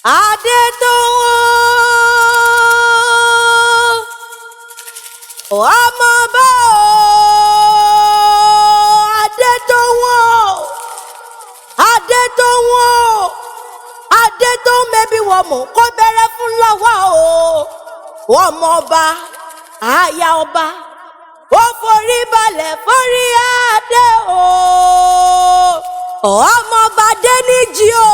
Adétòun ọmọ bá o Adétòun Adétòun Adétòun mẹ́bí wọ́n mọ̀ kó bẹ̀rẹ̀ fún lọ́wọ́ o ọmọ ọba aya ọba ó forí balẹ̀ forí adé o ọmọọba Déníjì o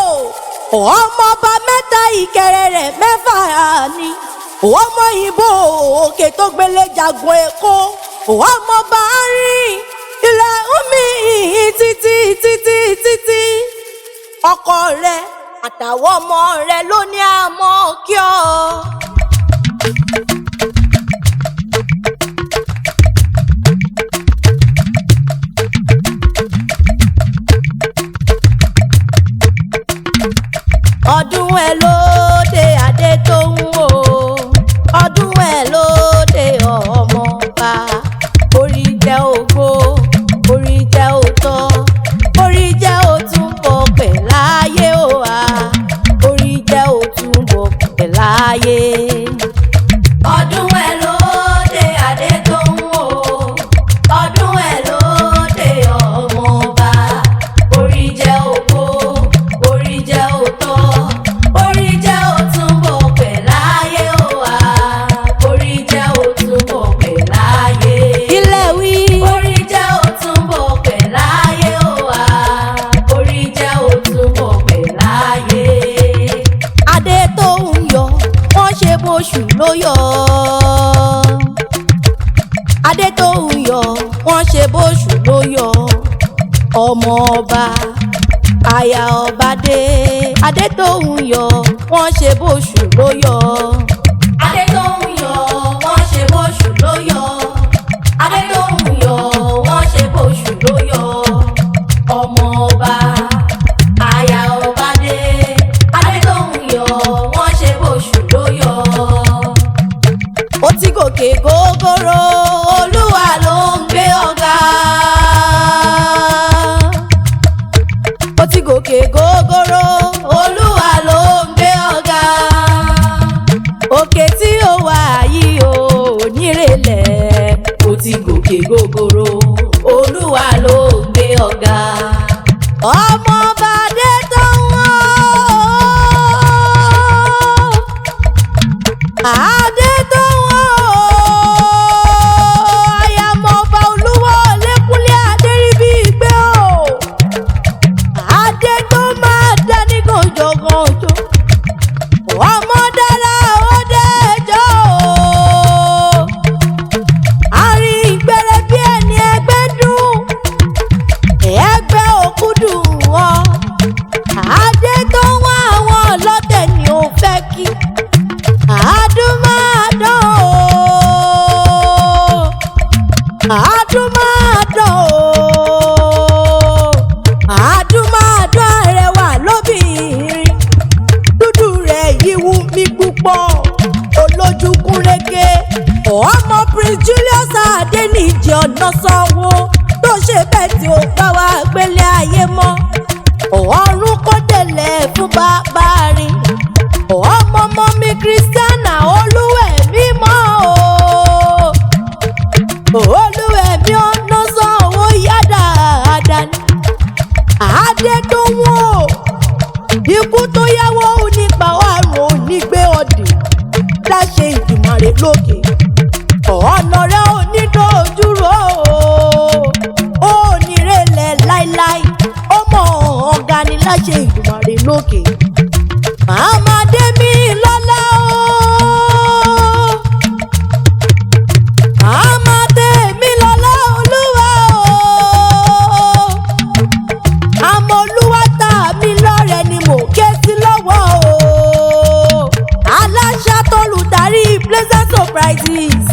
ọmọọba mẹ́ta ìkẹrẹ rẹ̀ mẹ́fà ni ọmọ ìbò òkè tó gbélé jagun Èkó ọmọọba rìn ilẹ̀ omi títí títí títí ọkọ rẹ̀ àtàwọn ọmọ rẹ̀ ló ní àmọ́ kí ọ. Ọdún ẹ lóde Adétóun o, ọdún ẹ lóde ọmọọba, orí jẹ́ ògo, orí jẹ́ òótọ́, orí jẹ́ òtúnbọ̀ pẹ̀ láyé o wa, orí jẹ́ òtúnbọ̀ pẹ̀ láyé. Ọdún ẹ lóde Adétóun o, ọdún ẹ lóde ọmọọba, orí jẹ́ ògo, orí jẹ́ òótọ́, orí jẹ́ òtúnbọ̀ pẹ̀ láyé o wa, orí jẹ́ òtúnbọ̀ pẹ̀ láyé. Ilé wí. Orí jẹ́ òtúnbọ̀ pẹ̀ láyé o wa, orí jẹ́ òtúnbọ̀ pẹ̀ láyé. Adétóun yọ, wọ́n ṣe bóṣù ló yọ. Adétóun yọ, wọ́n ṣe bóṣù ló yọ. Ọmọ ọba aya ọba dé. Adétóun yọ, wọ́n ṣe bóṣù ló yọ. Adétóun yọ, wọ́n ṣe bóṣù ló yọ. Adétóun yọ, wọ́n ṣe bóṣù ló yọ. Ọmọ ọba aya ọba dé. Adétóun yọ, wọ́n ṣe bóṣù ló yọ. Ó ti gòkè gógóró, Olúwa ló ń gbé ọ̀gá. Ó ti gòkè gógóró, Olúwa ló ń gbé ọ̀gá. Òkè tí ó wà yìí ò nírèlẹ̀. Ó ti gòkè gógóró, Olúwa ló ń gbé ọ̀gá. Ọmọ ọba Adétóun o, Adétóun o, ayamọba Olúwo Lẹ́kúnlé Adéríbigbé o. Adé tó máa dání gànjọ́gànjọ́, ọmọ dára ó dẹjọ́ o. Àárín ìgbẹ́rẹ́ bí ẹni ẹgbẹ́ dùn, ẹgbẹ́ òkú dùn ọ́. Adé tó wá àwọn ọlọ́tẹ̀ ni ó fẹ́ kí. Àdúmàdán o, àdúmàdán o, àdúmàdán arẹwà lóbìnrin, dúdú rẹ̀ yìí wù mí púpọ̀, olójú kúnrégé. Ọmọ Prince Julius Adéníjì Ọ̀nàsánwó tó ṣe bẹ́ẹ̀ tí ó bá wa gbélé ayé mọ́. Ọ̀run kò tẹ̀lẹ̀ fún bàbá rẹ̀. Ọmọ ọmọ mi Christiana Olúwẹ̀mí mọ́ o. Olúwẹ̀mí Ọ̀nàsánwó yá dáadáa ni. Adétóun o, ikú tó yáwó nípa àrùn onígbé ọ̀dẹ̀ láṣẹ Ìdùmarè lókè. Ọ̀nà rẹ̀ ò ní dojúrò o, ò ní rẹ̀lẹ̀ láíláí, ọmọ ọ̀gá ni láṣẹ Ìdùmarè lókè. Màmá Démi lọ́lá o, màmá Démi lọ́lá Olúwa o, àmọ́ Olúwa ta mi lọ́rẹ ni mò ń ké sí lọ́wọ́ o. Aláṣà tolùdarí Pleasant Surprises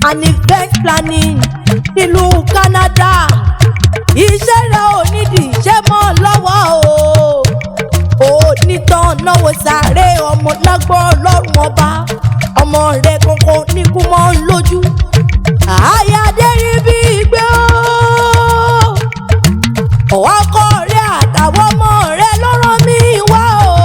and Event Planning nílùú Canada. Iṣẹ́ rẹ̀ ò nídìí iṣẹ́ mọ́ lọ́wọ́ o. Onítàn náwó sáré ọmọ lágbọ́n ọlọ́run ọba. Ọmọ rẹ̀ kankan níkú mọ́ lójú. Àyà Adéríbigbé o, ọkọ rẹ̀ àtàwọn ọmọ rẹ̀ ló rán mi wá o.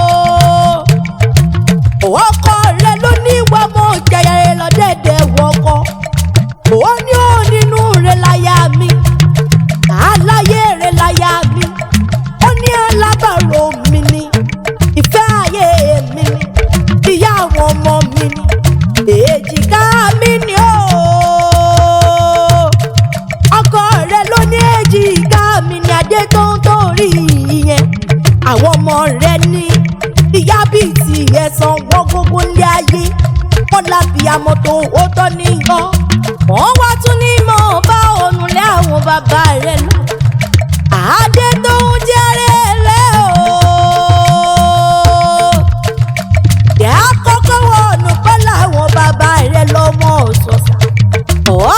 bíi ti ẹ̀sán wọ́n gbogbo ńlé ayé wọ́n lábì àmọ́ tó ó tọ́ ní yọ. Wọ́n wá tún ní mọ̀ bá ònúlé àwọn bàbá rẹ̀ lọ. Adé tó ń jẹ́rẹ́ lẹ́ o. Yà á kọ́kọ́ wọnú pẹ́ láwọn bàbá rẹ̀ lọ́mọ ọ̀sọ̀sà.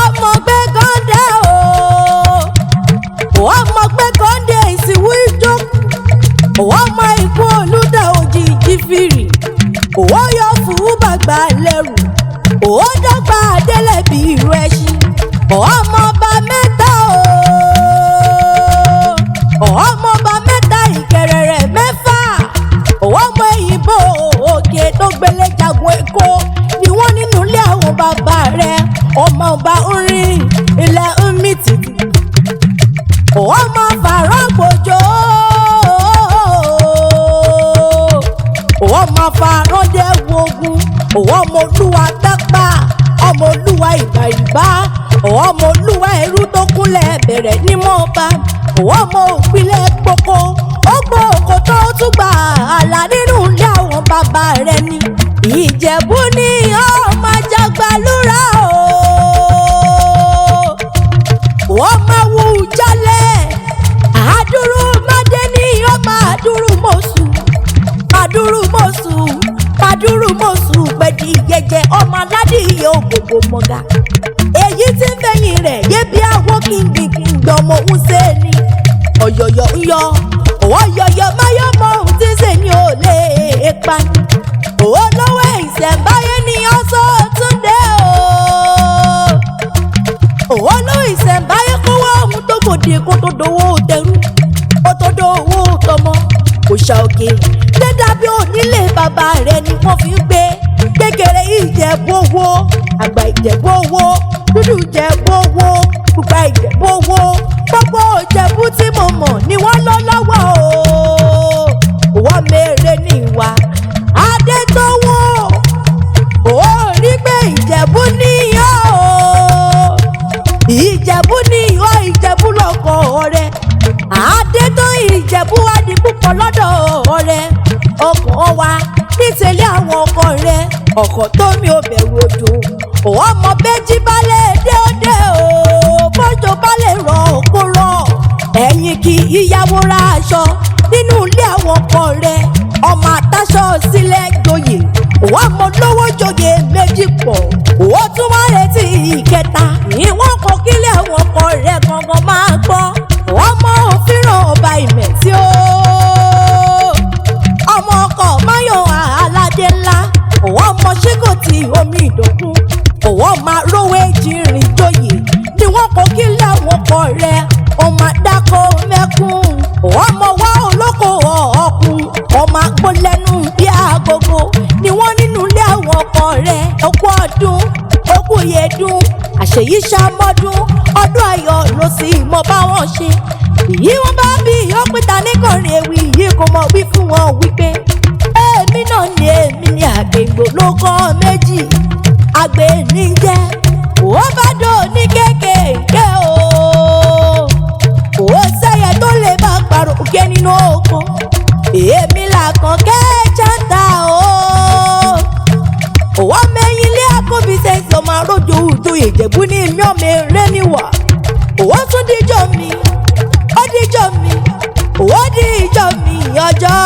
Ọmọ gbé gọ́ndé o. Ọmọ gbé gọ́ndé ìsìnwú ìjókòó. Ọmọ ikú olùdá òjijì fìrì. Òwò yọ fún bàgbà lẹ́rù. Òwò dọ́gba délẹ̀ bí irú ẹṣin. Ọmọ ọba mẹ́ta o. Ọmọ ọba mẹ́ta ìkẹrẹrẹ mẹ́fà. Ọmọ òyìnbó òkè tó gbélé jagun Èkó ni wọ́n nínú ilé àwọn bàbá rẹ̀. Ọmọ ọba ń rìn ilẹ̀ ń mì tìtì. Ọmọ fàrọ̀ gbòjò. Ọmọ fàrọ̀dẹ̀ wogun. Ọmọ olúwa tápà. Ọmọ olúwa ìbàrìbá. Ọmọ olúwa ẹrú tó kúnlẹ̀ bẹ̀rẹ̀ ní mọ́ba. Ọmọ òpìlẹ̀ gboko. Ó gbọ́ òkò tó tún gbà àlà nínú ilé àwọn bàbá rẹ̀ ni. Ìjẹ̀bú ni ọmọ ajagbalúra o. Ọmọ wù jálẹ̀. Àdúrú mádé ní ọmọ àdúrú mọ̀sù. Àdúrú mọ̀sù. Àdúrú mọ̀sù pẹ̀dí jẹjẹ ọmọ aládìyẹ ògògò mọ̀gà. Èyí tí ń fẹ̀yìn rẹ̀ yé bí àwọ̀ kìngbìnkìngbì ọmọ òun ṣe ni. Ọ̀yọ̀yọ̀ ń yọ. Ọ̀yọ̀yọ̀ máyọ̀ mọ ohun tí ń ṣe ni ò lè pa ni. Olówó ìṣẹ̀ǹbáyé ni ọ̀ṣọ́ Túndé o. Olówó ìṣẹ̀ǹbáyé kó wá ohun tó gbòde kó tó dowó tẹrú. Ó tó dowó tọmọ. Òòṣà òkè dẹ́dá bí onílé bàbá rẹ̀ ni wọ́n fi ń gbé. Kékeré Ìjẹ̀bú owó, àgbà Ìjẹ̀bú owó, dúdú Ìjẹ̀bú owó, pupa Ìjẹ̀bú owó. Gbogbo Ìjẹ̀bú tí mo mọ̀ ni wọ́n lọ lọ́wọ́ o. Wọ́n mèrè ní ìwà Adétọ́wọ́. Ó rí pé Ìjẹ̀bú níyàn o. Ìjẹ̀bú níyàn, Ìjẹ̀bú lọ́kọ̀ rẹ̀. Adétọ́ Ìjẹ̀bú wá di púpọ̀ lọ́dọ̀ rẹ̀. Ọkàn wa nítẹ̀lé àwọn ọkọ rẹ̀. Ọkọ̀ tó mi ò bẹ̀rù òjò. Ọmọ méjì balẹ̀ dé òde o. Bọ́jọ́ balẹ̀ rọ̀ kó rọ̀. Ẹ̀yin kì í yáwó ra aṣọ nínú ilé àwọn ọkọ rẹ̀. Ọmọ àtàṣọ sílẹ̀ joyè. Ọmọ lówó joyè méjì pọ̀. Ó tún wá retí ìkẹta. Ìwọ́n kò kílẹ̀ àwọn ọkọ rẹ̀ gangan máa gbọ́. Ọmọ òfìràn ọba ìmẹ̀tí o. Ọmọ ọkọ Máyọ̀ aládé ńlá. Ọmọ ṣígò tí omi ìdókun. Ọmọ arówó ejìnrìn joyè. Ni wọ́n kò kílẹ̀ àwọn ọkọ rẹ̀. Ọmọ àdàkọ mẹ́kún. Ọmọ wa olóko ọ̀ọ́kùn. Ọmọ àpolẹ́nu bí agogo. Ni wọ́n nínú ilé àwọn ọkọ rẹ̀. Okú ọdún, okú yẹdún, àṣeyí ṣàmọ́dún. Ọdún ayọ̀ ló sì mọ báwọn ṣe. Ìyí wọn bá bí ìyópinta níkànnì ewì yìí kò mọ̀ wí fún wọn wípé. Èmi náà ni èmi ni àgbègbè ló kọ́ méjì. Àgbè ní jẹ́, ó bá dò ní kékèké o. Kò sẹ́yẹ tó lè bá parọ́ òkè nínú oko. Èmi làkàn kẹ́ẹ̀ṣántà o. Òwò mẹ́yìn ilé àkóbí sẹ́sì ọmọ arójo òjò Ìjẹ̀bú ní ìmí ọmọ eré níwà. Òwò tún díjọ́ mi, ó díjọ́ mi, òwò díjọ́ mi ọjọ́.